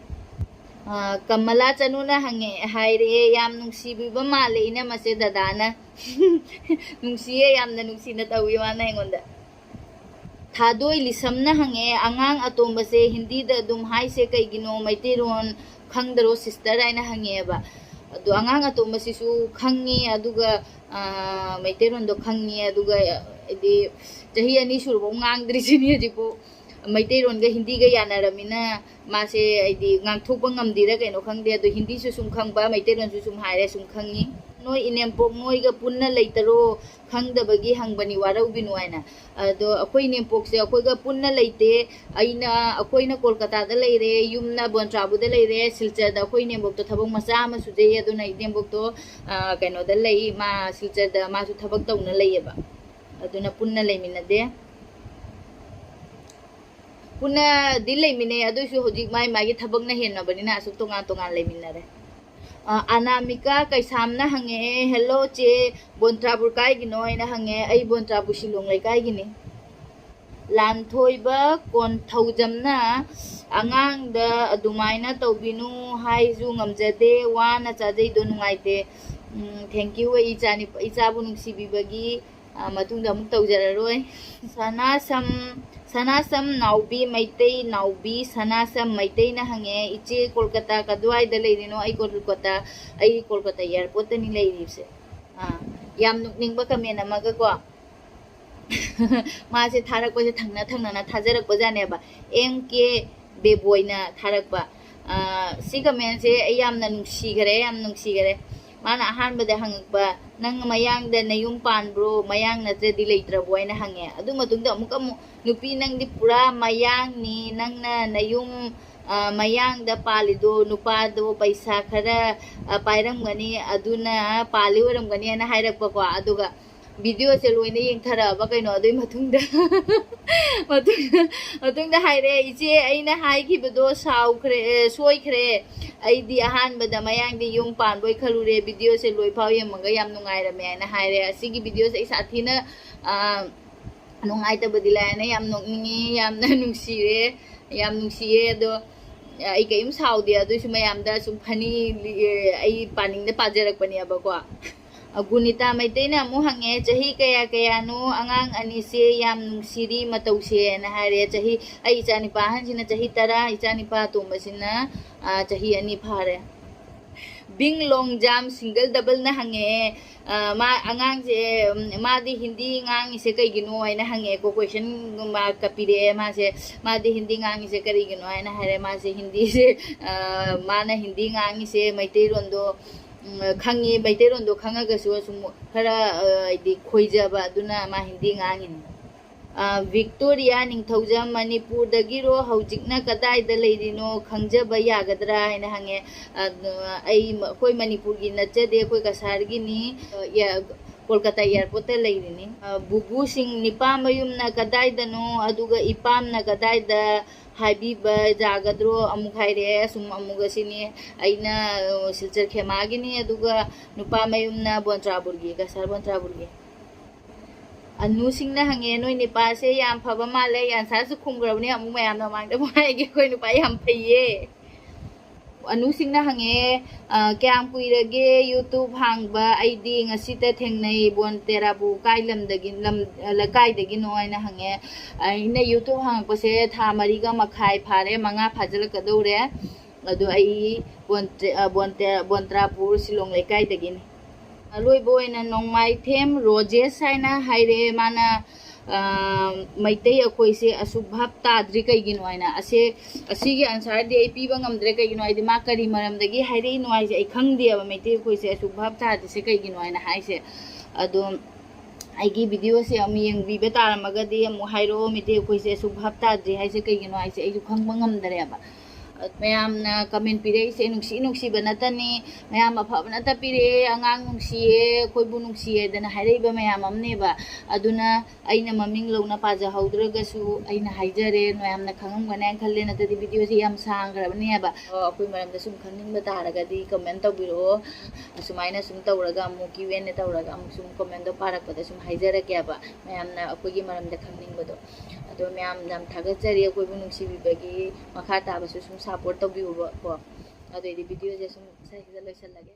ꯑ, ꯀꯃꯂꯥ ꯆꯅꯨꯅ ꯍꯪꯉꯛꯑꯦ, ꯍꯥꯏꯔꯛꯑꯦ, "ꯌꯥꯝ ꯅꯨꯡꯁꯤꯕꯤꯕ ꯃꯥꯜꯂꯦ ꯏꯅꯝꯃꯁꯦ ꯗꯗꯥꯅ꯫" ꯅꯨꯡꯁꯤꯌꯦ, ꯌꯥꯝꯅ ꯅꯨꯡꯁꯤꯅ ꯇꯧꯏ ꯃꯥꯅ ꯑꯩꯉꯣꯟꯗ꯫ ꯊꯥꯗꯣꯏ ꯂꯤꯁꯝꯅ ꯍꯪꯉꯛꯑꯦ, "ꯑꯉꯥꯡ ꯑꯇꯣꯝꯕꯁꯦ ꯍꯤꯟꯗꯤꯗ ꯑꯗꯨꯝ ꯍꯥꯏꯁꯦ ꯀꯩꯒꯤꯅꯣ? ꯃꯩꯇꯩꯔꯣꯟ ꯈꯪꯗꯔꯣ sister?" ꯍꯥꯏꯅ ꯍꯪꯉꯛꯑꯦꯕ꯫ ꯑꯗꯣ ꯑꯉꯥꯡ ꯑꯇꯣꯝꯕꯁꯤꯁꯨ ꯈꯪꯉꯤ, ꯑꯗꯨꯒ, ꯑ, ꯃꯩꯇꯩꯔꯣꯟꯗꯣ ꯈꯪꯉꯤ, ꯑꯗꯨꯒ, ꯍꯥꯏꯗꯤ, ꯆꯍꯤ ꯑꯅꯤ ꯁꯨꯔꯐꯥꯎ ꯉꯥꯡꯗ꯭ꯔꯤꯁꯤꯅꯤ ꯍꯧꯖꯤꯛꯐꯥꯎ꯫ ꯃꯩꯇꯩꯔꯣꯟꯒ ꯍꯤꯟꯗꯤꯒ ꯌꯥꯅꯔꯃꯤꯅ ꯃꯥꯁꯦ, ꯍꯥꯏꯗꯤ, ꯉꯥꯡꯊꯣꯛꯄ ꯉꯝꯗꯤꯔ ꯀꯩꯅꯣ ꯈꯪꯗꯦ, ꯑꯗꯣ ꯍꯤꯟꯗꯤꯁꯨ ꯁꯨꯝ ꯈꯪꯕ, ꯃꯩꯇꯩꯂꯣꯟꯁꯨ ꯁꯨꯝ ꯍꯥꯏꯔꯦ, ꯁꯨꯝ ꯈꯪꯉꯤ꯫ "ꯅꯣꯏ ꯏꯅꯦꯝꯄꯣꯛ ꯅꯣꯏꯒ ꯄꯨꯟꯅ ꯂꯩꯇꯔꯣ? ꯈꯪꯗꯕꯒꯤ ꯍꯪꯕꯅꯤ, ꯋꯥꯔꯧꯕꯤꯅꯨ" ꯍꯥꯏꯅ꯫ ꯑꯗꯣ ꯑꯩꯈꯣꯏ ꯏꯅꯦꯝꯄꯣꯛꯁꯦ ꯑꯩꯈꯣꯏꯒ ꯄꯨꯟꯅ ꯂꯩꯇꯦ꯫ ꯑꯩꯅ, ꯑꯩꯈꯣꯏꯅ ꯀꯣꯜꯀꯇꯥꯗ ꯂꯩꯔꯦ, ꯌꯨꯝꯅ ꯕꯣꯟꯇ꯭ꯔꯥꯕꯨꯗ ꯂꯩꯔꯦ, ꯁꯤꯜꯆꯔꯗ ꯑꯩꯈꯣꯏ ꯏꯅꯦꯝꯕꯣꯛꯇꯣ ꯊꯕꯛ ꯃꯆꯥ ꯑꯃ ꯁꯨꯖꯩ, ꯑꯗꯨꯅ ꯏꯅꯦꯝꯕꯣꯛꯇꯣ, ꯑ, ꯀꯩꯅꯣꯗ ꯂꯩ, ꯃꯥ ꯁꯤꯜꯆꯔꯗ ꯃꯥꯁꯨ ꯊꯕꯛ ꯇꯧꯅ ꯂꯩꯌꯦꯕ, ꯑꯗꯨꯅ ꯄꯨꯟꯅ ꯂꯩꯃꯤꯟꯅꯗꯦ꯫ ꯄꯨꯟꯅꯗꯤ ꯂꯩꯃꯤꯟꯅꯩ, ꯑꯗꯨꯏꯁꯨ ꯍꯧꯖꯤꯛ ꯃꯥꯏ ꯃꯥꯒꯤ ꯊꯕꯛꯅ ꯍꯦꯟꯅꯕꯅꯤꯅ ꯑꯁꯨꯛ ꯇꯣꯉꯥꯟ ꯇꯣꯉꯥꯟ ꯂꯩꯃꯤꯟꯅꯔꯦ꯫ ꯑ, ꯑꯅꯥꯃꯤꯀꯥ ꯀꯩꯁꯥꯝꯅ ꯍꯪꯉꯛꯑꯦ, "ꯍꯦꯜꯂꯣ ꯆꯦ, ꯕꯣꯟꯇ꯭ꯔꯥꯕꯨꯔ ꯀꯥꯏꯒꯤꯅꯣ?" ꯍꯥꯏꯅ ꯍꯪꯉꯦ꯫ ꯑꯩ ꯕꯣꯟꯇ꯭ꯔꯥꯕꯨꯔ ꯁꯤꯂꯣꯡ ꯂꯩꯀꯥꯏꯒꯤꯅꯤ꯫ ꯂꯥꯟꯊꯣꯏꯕ ꯀꯣꯟꯊꯧꯖꯝꯅ, "ꯑꯉꯥꯡꯗ ꯑꯗꯨꯃꯥꯏꯅ ꯇꯧꯕꯤꯅꯨ ꯍꯥꯏꯁꯨ ꯉꯝꯖꯗꯦ, ꯋꯥꯅ ꯆꯥꯖꯩꯗꯣ ꯅꯨꯡꯉꯥꯏꯇꯦ꯫" ꯎꯝ, thank you, ꯑꯩ ꯏꯆꯥꯅꯤ-, ꯏꯆꯥꯕꯨ ꯅꯨꯡꯁꯤꯕꯤꯕꯒꯤ꯫ ꯑ, ꯃꯇꯨꯡꯗ ꯑꯃꯨꯛ ꯇꯧꯖꯔꯔꯣꯏ꯫ ꯁꯅꯥꯁꯝ, ꯁꯅꯥꯁꯝ ꯅꯥꯎꯕꯤ ꯃꯩꯇꯩ, ꯅꯥꯎꯕꯤ ꯁꯅꯥꯁꯝ ꯃꯩꯇꯩꯅ ꯍꯪꯉꯦ, "ꯏꯆꯦ, ꯀꯣꯜꯀꯇꯥ ꯀꯗꯨꯋꯥꯏꯗ ꯂꯩꯔꯤꯅꯣ?" ꯑꯩ ꯀꯣꯜꯀꯇꯥ, ꯑꯩ ꯀꯣꯜꯀꯇꯥ airportꯇꯅꯤ ꯂꯩꯔꯤꯕꯁꯦ꯫ ꯑ, ꯌꯥꯝ ꯅꯣꯛꯅꯤꯡꯕ comment ꯑꯃꯒꯀꯣ꯫ ꯃꯥꯁꯦ ꯊꯥꯔꯛꯄꯁꯦ ꯊꯪꯅ ꯊꯪꯅꯅ ꯊꯥꯖꯔꯛꯄꯖꯥꯠꯅꯦꯕ꯫ ꯑꯦꯝ ꯀꯦ ꯕꯦꯕꯣꯏꯅ ꯊꯥꯔꯛꯄ꯫ ꯑ, ꯁꯤ commentꯁꯦ ꯑꯩ ꯌꯥꯝꯅ ꯅꯨꯡꯁꯤꯈꯔꯦ, ꯌꯥꯝ ꯅꯨꯡꯁꯤꯈꯔꯦ꯫ ꯃꯥꯅ ꯑꯍꯥꯟꯕꯗ ꯍꯪꯉꯛꯄ, "ꯅꯪ ꯃꯌꯥꯡꯗ ꯅꯌꯨꯝ ꯄꯥꯟꯕ꯭ꯔꯣ? ꯃꯌꯥꯡ ꯅꯠꯇ꯭ꯔꯗꯤ ꯂꯩꯇ꯭ꯔꯕꯣ?" ꯍꯥꯏꯅ ꯍꯪꯉꯦ꯫ ꯑꯗꯨ ꯃꯇꯨꯡꯗ ꯑꯃꯨꯛꯀ ꯑꯃꯨꯛ, "ꯅꯨꯄꯤ, ꯅꯪꯗꯤ ꯄꯨꯔꯥ ꯃꯌꯥꯡꯅꯤ, ꯅꯪꯅ ꯅꯌꯨꯝ, ꯑ, ꯃꯌꯥꯡꯗ ꯄꯥꯜꯂꯤꯗꯣ, ꯅꯨꯄꯥꯗꯣ ꯄꯩꯁꯥ ꯈꯔ, ꯑ, ꯄꯥꯏꯔꯝꯒꯅꯤ, ꯑꯗꯨꯅ ꯄꯥꯜꯂꯤ ꯑꯣꯏꯔꯝꯒꯅꯤ" ꯍꯥꯏꯅ ꯍꯥꯏꯔꯛꯄꯀꯣ꯫ ꯑꯗꯨꯒ ꯚꯤꯗꯤꯑꯣꯁꯦ ꯂꯣꯏꯅ ꯌꯦꯡꯊꯔꯛꯑꯕ ꯀꯩꯅꯣ꯫ ꯑꯗꯨꯒꯤ ꯃꯇꯨꯡꯗ, ꯃꯇꯨꯡꯗ, ꯃꯇꯨꯡꯗ ꯍꯥꯏꯔꯦ, "ꯏꯆꯦ, ꯑꯩꯅ ꯍꯥꯏꯈꯤꯕꯗꯣ ꯁꯥꯎꯈ꯭ꯔꯦ, ꯑꯦ, ꯁꯣꯏꯈ꯭ꯔꯦ꯫ ꯑꯩꯗꯤ ꯑꯍꯥꯟꯕꯗ ꯃꯌꯥꯡꯗꯤ ꯌꯨꯝ ꯄꯥꯟꯕꯣꯏ ꯈꯜꯂꯨꯔꯦ, ꯚꯤꯗꯤꯑꯣꯁꯦ ꯂꯣꯏꯐꯥꯎ ꯌꯦꯡꯉꯒ ꯌꯥꯝ ꯅꯨꯡꯉꯥꯏꯔꯝꯃꯦ" ꯍꯥꯏꯅ ꯍꯥꯏꯔꯦ꯫ ꯑꯁꯤꯒꯤ ꯚꯤꯗꯤꯑꯣꯁꯦ ꯑꯩ ꯁꯥꯊꯤꯅ, ꯑ, ꯅꯨꯡꯉꯥꯏꯇꯕꯗꯤ ꯂꯥꯏꯔꯅ ꯌꯥꯝ ꯅꯣꯛꯅꯤꯡꯉꯤ, ꯌꯥꯝꯅ ꯅꯨꯡꯁꯤꯔꯦ, ꯌꯥꯝ ꯅꯨꯡꯁꯤꯌꯦ꯫ ꯑꯗꯣ ꯑꯩ ꯀꯔꯤꯝ ꯁꯥꯎꯗꯦ, ꯑꯗꯨꯏꯁꯨ ꯃꯌꯥꯝꯗ ꯁꯨꯝ ꯐꯅꯤ, ꯑꯩ ꯄꯥꯅꯤꯡꯗ ꯄꯥꯖꯔꯛꯄꯅꯦꯕꯀꯣ꯫ ꯑ, ꯒꯨꯅꯤꯇꯥ ꯃꯩꯇꯩꯅ ꯑꯃꯨꯛ ꯍꯪꯉꯦ, "ꯆꯍꯤ ꯀꯌꯥ ꯀꯌꯥꯅꯣ ꯑꯉꯥꯡ ꯑꯅꯤꯁꯦ? ꯌꯥꯝ ꯅꯨꯡꯁꯤꯔꯤ ꯃꯇꯧꯁꯦꯅ" ꯍꯥꯏꯔꯦ꯫ ꯆꯍꯤ, ꯑꯩ ꯏꯆꯥꯅꯤꯄꯥ ꯑꯍꯟꯁꯤꯅ ꯆꯍꯤ ꯇꯔꯥ, ꯏꯆꯥꯅꯤꯄꯥ ꯑꯇꯣꯝꯕꯁꯤꯅ, ꯑ, ꯆꯍꯤ ꯑꯅꯤ ꯐꯥꯔꯦ꯫ ꯕꯤꯡ ꯂꯣꯡ ꯖꯥꯝ ꯁꯤꯡꯒꯜ ꯗꯕꯜꯅ ꯍꯪꯉꯛꯑꯦ, ꯑ, ꯃꯥ, ꯑꯉꯥꯡꯁꯦ, ꯎꯝ, "ꯃꯥꯗꯤ ꯍꯤꯟꯗꯤ ꯉꯥꯡꯉꯤꯁꯦ ꯀꯩꯒꯤꯅꯣ?" ꯍꯥꯏꯅ ꯍꯪꯉꯛꯑꯦꯀꯣ, ꯀꯣꯏꯁꯟ ꯃꯥꯔꯛꯀ ꯄꯤꯔꯛꯑꯦ ꯃꯥꯁꯦ꯫ "ꯃꯥꯗꯤ ꯍꯤꯟꯗꯤ ꯉꯥꯡꯉꯤꯁꯦ ꯀꯔꯤꯒꯤꯅꯣ?" ꯍꯥꯏꯅ ꯍꯥꯏꯔꯦ꯫ ꯃꯥꯁꯦ ꯍꯤꯟꯗꯤꯁꯦ, ꯑ, ꯃꯥꯅ ꯍꯤꯟꯗꯤ ꯉꯥꯡꯉꯤꯁꯦ ꯃꯩꯇꯩꯂꯣꯟꯗꯣ, ꯎꯝ, ꯈꯪꯉꯤ, ꯃꯩꯇꯩꯂꯣꯟꯗꯣ ꯈꯪꯉꯒꯁꯨ ꯁꯨꯝ ꯈꯔ, ꯑ, ꯍꯥꯏꯗꯤ ꯈꯣꯏꯖꯕ, ꯑꯗꯨꯅ ꯃꯥ ꯍꯤꯟꯗꯤ ꯉꯥꯡꯉꯤꯅꯤ꯫ ꯑ, ꯚꯤꯛꯇꯣꯔꯤꯌꯥ ꯅꯤꯡꯊꯧꯖꯝ, "ꯃꯅꯤꯄꯨꯔꯗꯒꯤꯔꯣ? ꯍꯧꯖꯤꯛꯅ ꯀꯗꯥꯏꯗ ꯂꯩꯔꯤꯅꯣ? ꯈꯪꯖꯕ ꯌꯥꯒꯗ꯭ꯔꯥ?" ꯍꯥꯏꯅ ꯍꯪꯉꯦ꯫ ꯑ, ꯑꯩ, ꯑꯩꯈꯣꯏ ꯃꯅꯤꯄꯨꯔꯒꯤ ꯅꯠꯆꯗꯦ, ꯑꯩꯈꯣꯏ ꯀꯁꯥꯔꯒꯤꯅꯤ꯫ ꯑ, ꯀꯣꯜꯀꯇꯥ ꯑꯦꯌꯥꯔꯄꯣꯔꯠꯇ ꯂꯩꯔꯤꯅꯤ꯫ ꯑ, ꯕꯨꯕꯨꯁꯤꯡ, "ꯅꯤꯄꯥ ꯃꯌꯨꯝꯅ ꯀꯗꯥꯏꯗꯅꯣ, ꯑꯗꯨꯒ ꯏꯄꯥꯝꯅ ꯀꯗꯥꯏꯗ ꯍꯥꯏꯕꯤꯕ ꯌꯥꯒꯗ꯭ꯔꯣ?" ꯑꯃꯨꯛ ꯍꯥꯏꯔꯛꯑꯦ꯫ ꯑꯁꯨꯝ ꯑꯃꯨꯛ ꯑꯁꯤꯅꯤ, ꯑꯩꯅ, ꯑ, ꯁꯤꯜꯆꯔ ꯈꯦꯃꯥꯒꯤꯅꯤ, ꯑꯗꯨꯒ ꯅꯨꯄꯥ ꯃꯌꯨꯝꯅ ꯕꯣꯟꯇ꯭ꯔꯥꯕꯨꯔꯒꯤ, ꯀꯁꯥꯔ ꯕꯣꯟꯇ꯭ꯔꯥꯕꯨꯔꯒꯤ꯫ ꯑꯅꯨꯁꯤꯡꯅ ꯍꯪꯉꯦ, "ꯅꯣꯏ ꯅꯨꯄꯥꯁꯦ ꯌꯥꯝ ꯐꯕ ꯃꯥꯜꯂꯦ, ꯑꯟꯁꯥꯔꯁꯨ ꯈꯨꯝꯈ꯭ꯔꯕꯅꯦ, ꯑꯃꯨꯛ ꯃꯌꯥꯝ ꯃꯃꯥꯡꯗ ꯑꯃꯨꯛ ꯍꯥꯏꯒꯦ, ꯑꯩꯈꯣꯏ ꯅꯨꯄꯥ ꯌꯥꯝ ꯐꯩꯌꯦ"꯫ ꯑꯅꯨꯁꯤꯡꯅ ꯍꯪꯉꯦ, ꯑ, "ꯀꯌꯥꯝ ꯀꯨꯏꯔꯒꯦ YouTube ꯍꯥꯡꯕ? ꯑꯩꯗꯤ ꯉꯁꯤꯇ ꯊꯦꯡꯅꯩ, ꯕꯣꯟꯇ꯭ꯔꯥꯕꯨꯔ ꯀꯥꯏ ꯂꯝꯗꯒꯤ, ꯂꯝ, ꯂꯩꯀꯥꯏꯗꯒꯤꯅꯣ?" ꯍꯥꯏꯅ ꯍꯪꯉꯦ꯫ ꯑꯩꯅ YouTube ꯍꯥꯡꯉꯛꯄꯁꯦ ꯊꯥ ꯃꯔꯤꯒ ꯃꯈꯥꯏ ꯐꯥꯔꯦ, ꯃꯉꯥ ꯐꯥꯖꯤꯜꯂꯛꯀꯗꯧꯔꯦ꯫ ꯑꯗꯣ ꯑꯩ ꯕꯣꯟꯇ꯭ꯔ-, ꯑ, ꯕꯣꯟꯇ꯭ꯔ-, ꯕꯣꯟꯇ꯭ꯔꯥꯄꯨꯔ ꯁꯤꯂꯣꯡ ꯂꯩꯀꯥꯏꯗꯒꯤꯅꯤ꯫ ꯑꯔꯣꯏꯕ ꯑꯣꯏꯅ ꯅꯣꯡꯃꯥꯏꯊꯦꯝ ꯔꯣꯖꯦꯁ ꯍꯥꯏꯅ ꯍꯥꯏꯔꯛꯑꯦ꯫ ꯃꯥꯅ, ꯑ, ꯃꯩꯇꯩ ꯑꯩꯈꯣꯏꯁꯦ ꯑꯁꯨꯛ ꯚꯥꯞ ꯇꯥꯗ꯭ꯔꯤ ꯀꯩꯒꯤꯅꯣ ꯍꯥꯏꯅ꯫ ꯑꯁꯦ, ꯑꯁꯤꯒꯤ answer ꯗꯤ ꯑꯩ ꯄꯤꯕ ꯉꯝꯗ꯭ꯔꯦ꯫ ꯀꯩꯒꯤꯅꯣ ꯍꯥꯏꯗꯤ ꯃꯥ ꯀꯔꯤ ꯃꯔꯝꯗꯒꯤ ꯍꯥꯏꯔꯛꯏꯅꯣ ꯍꯥꯏꯁꯦ ꯑꯩ ꯈꯪꯗꯦꯕ꯫ ꯃꯩꯇꯩ ꯑꯩꯈꯣꯏꯁꯦ ꯑꯁꯨꯛ ꯚꯥꯞ ꯇꯥꯗ꯭ꯔꯤꯁꯦ ꯀꯩꯒꯤꯅꯣ ꯍꯥꯏꯅ ꯍꯥꯏꯁꯦ꯫ ꯑꯗꯣ ꯑꯩꯒꯤ video ꯁꯦ ꯑꯃꯨꯛ ꯌꯦꯡꯕꯤꯕ ꯇꯥꯔꯝꯃꯒꯗꯤ ꯑꯃꯨꯛ ꯍꯥꯏꯔꯛꯑꯣ, ꯃꯩꯇꯩ ꯑꯩꯈꯣꯏꯁꯦ ꯑꯁꯨꯛ ꯚꯥꯞ ꯇꯥꯗ꯭ꯔꯤ ꯍꯥꯏꯁꯦ ꯀꯩꯒꯤꯅꯣ ꯍꯥꯏꯁꯦ ꯑꯩꯁꯨ ꯈꯪꯕ ꯉꯝꯗ꯭ꯔꯦꯕ꯫ ꯃꯌꯥꯝꯅ comment ꯄꯤꯔꯛꯏꯁꯦ ꯅꯨꯡꯁꯤ ꯅꯨꯡꯁꯤꯕ ꯅꯠꯇꯅꯤ, ꯃꯌꯥꯝ ꯑꯐꯕ ꯅꯠꯇ ꯄꯤꯔꯛꯑꯦ, ꯑꯉꯥꯡ ꯅꯨꯡꯁꯤꯌꯦ, ꯑꯩꯈꯣꯏꯕꯨ ꯅꯨꯡꯁꯤꯌꯦ ꯍꯥꯏꯗꯅ ꯍꯥꯏꯔꯛꯏꯕ ꯃꯌꯥꯝ ꯑꯃꯅꯦꯕ꯫ ꯑꯗꯨꯅ ꯑꯩꯅ ꯃꯃꯤꯡ ꯂꯧꯅ ꯄꯥꯖꯍꯧꯗ꯭ꯔꯒꯁꯨ ꯑꯩꯅ ꯍꯥꯏꯖꯔꯦ, ꯃꯌꯥꯝꯅ ꯈꯪꯉꯝꯒꯅꯤ ꯍꯥꯏꯅ ꯈꯜꯂꯦ, ꯅꯠꯇ꯭ꯔꯗꯤ video ꯁꯦ ꯌꯥꯝ ꯁꯥꯡꯈ꯭ꯔꯕꯅꯦꯕ꯫ ꯑꯩꯈꯣꯏ ꯃꯔꯝꯗ ꯁꯨꯝ ꯈꯪꯅꯤꯡꯕ ꯇꯥꯔꯒꯗꯤ comment ꯇꯧꯕꯤꯔꯛꯑꯣ, ꯑꯁꯨꯃꯥꯏꯅ ꯁꯨꯝ ꯇꯧꯔꯒ ꯑꯃꯨꯛ Q and A ꯇꯧꯔꯒ ꯑꯃꯨꯛ ꯁꯨꯝ comment ꯗꯣ ꯄꯥꯔꯛꯄꯗ ꯁꯨꯝ ꯍꯥꯏꯖꯔꯛꯀꯦꯕ, ꯃꯌꯥꯝꯅ ꯑꯩꯈꯣꯏꯒꯤ ꯃꯔꯝꯗ ꯈꯪꯅꯤꯡꯕꯗꯣ꯫ ꯑꯗꯣ ꯃꯌꯥꯝ ꯌꯥꯝ ꯊꯥꯒꯠꯆꯔꯤ ꯑꯩꯈꯣꯏꯕꯨ ꯅꯨꯡꯁꯤꯕꯤꯕꯒꯤ꯫ ꯃꯈꯥ ꯇꯥꯕꯁꯨ ꯁꯨꯝ support ꯇꯧꯕꯤꯌꯨꯕꯀꯣ꯫ ꯑꯗꯨꯑꯣꯏꯗꯤ video ꯁꯦ ꯁꯨꯝ ꯁ꯭ꯋꯥꯏꯁꯤꯗ ꯂꯣꯏꯁꯤꯜꯂꯒꯦ꯫